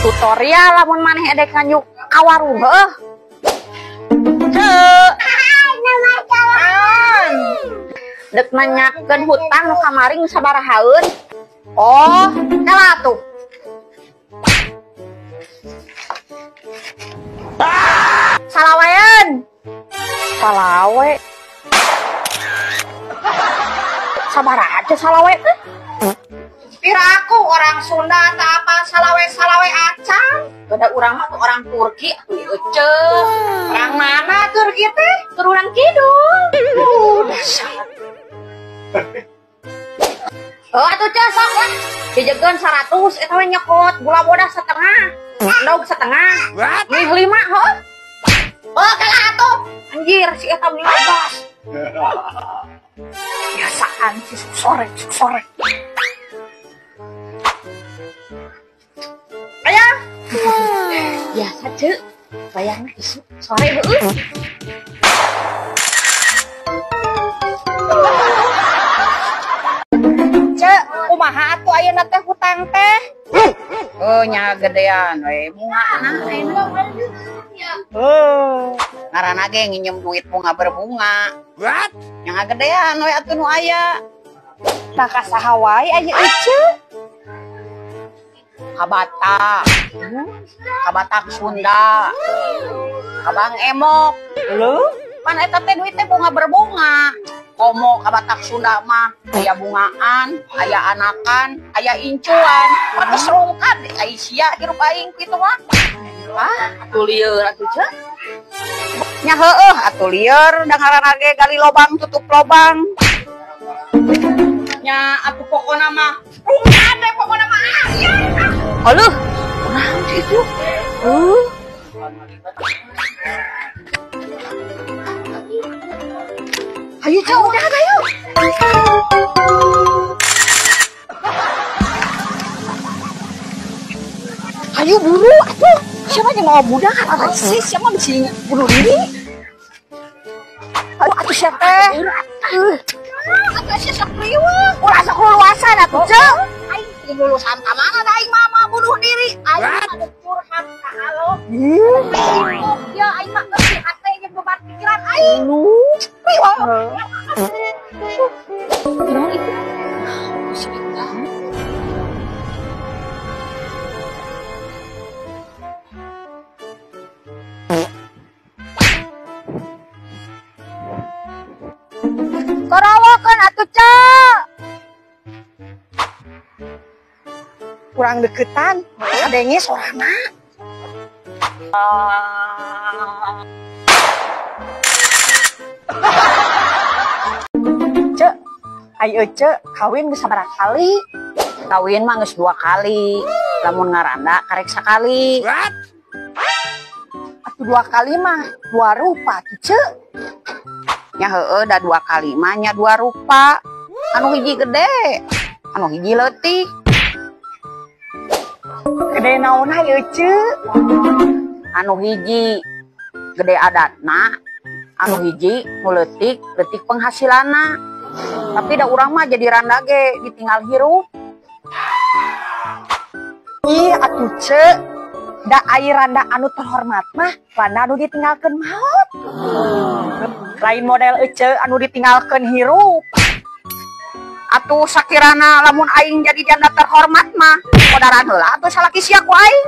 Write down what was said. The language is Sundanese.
Tutorial lamun maneh edek nganjuk ka warung heuh. Ceu. Dek nanyakeun hutang nu kamari geus sabarahaeun. Oh, kala atuh. Salawean. Salawe. Sabaraha aja salawe teh? Piraku orang Sunda tak apa salawe-salawe acan. Beda urang mah tuh orang Turki atuh euceuh. Orang mana Turki teh? Tur urang kidul. Dasar. Oh atuh ceu sok lah. Dijegeun 100 eta we nyekot gula bodas setengah. Endog setengah. Mie 5 heuh. Oh kalah atuh. Anjir si eta meni ngegas. Biasaan si sore sore. Ayah. Biasa ceu. Bayangna isu sore heueuh. Ceu, kumaha atuh ayeuna teh hutang teh? Oh nya gedean we bungana ayeuna. Oh, ngaranna ge nginjem duit bunga berbunga. What? Nya gedean we atuh nu aya. Tah ka saha wae aya eceu? Ka Batak. Ka Batak Sunda. Ka Bang Emok. Leuh, pan eta teh duit teh bunga berbunga. Komo ka Batak Sunda mah aya bungaan, aya anakan, aya incuan. Pantes rungkad ai sia hirup aing kitu mah. Ah, atuh lieur atuh ceu. Nya heueuh atuh lieur da ngaranna ge gali lobang tutup lobang. Nya atuh pokona mah rungkad we pokona mah. Aluh, kunaon sih itu? Ayo ceu udah ayo. Ayo buru atuh. Siapa yang mau budak kan sih siapa bisa bunuh diri? Aduh atuh siapa teh? Atuh sia sok riweuh. Ulah sok luluasan atuh ceu. Aing lulusan ka mana da aing mah bunuh diri. Aing mah curhat ka alo. Ya aing mah geus hate jeung beban pikiran aing. Riweuh. Naon itu? Sebentar. Karawakan atuh ceu. Kurang deketan, kadenge sorana. Ceu, ai ece kawin geus sabaraha kali? Kawin mah geus 2 kali. Lamun ngaranda karek sakali. What? Atuh 2 kali mah 2 rupa tuh ceu. Nya heueuh da 2 kali mah nya 2 rupa. Anu hiji gede, anu hiji leutik. Gede naonna ieu ceu? Anu hiji gede adatna, anu hiji nu leutik, leutik penghasilanna. Tapi da urang mah jadi randa ge ditinggal hirup. Ih atuh ceu, da ai randa anu terhormat mah randa anu ditinggalkeun maot. Lain model ece anu ditinggalkeun hirup. Atuh sakirana lamun aing jadi janda terhormat mah kodaran heula atuh salaki sia ku aing.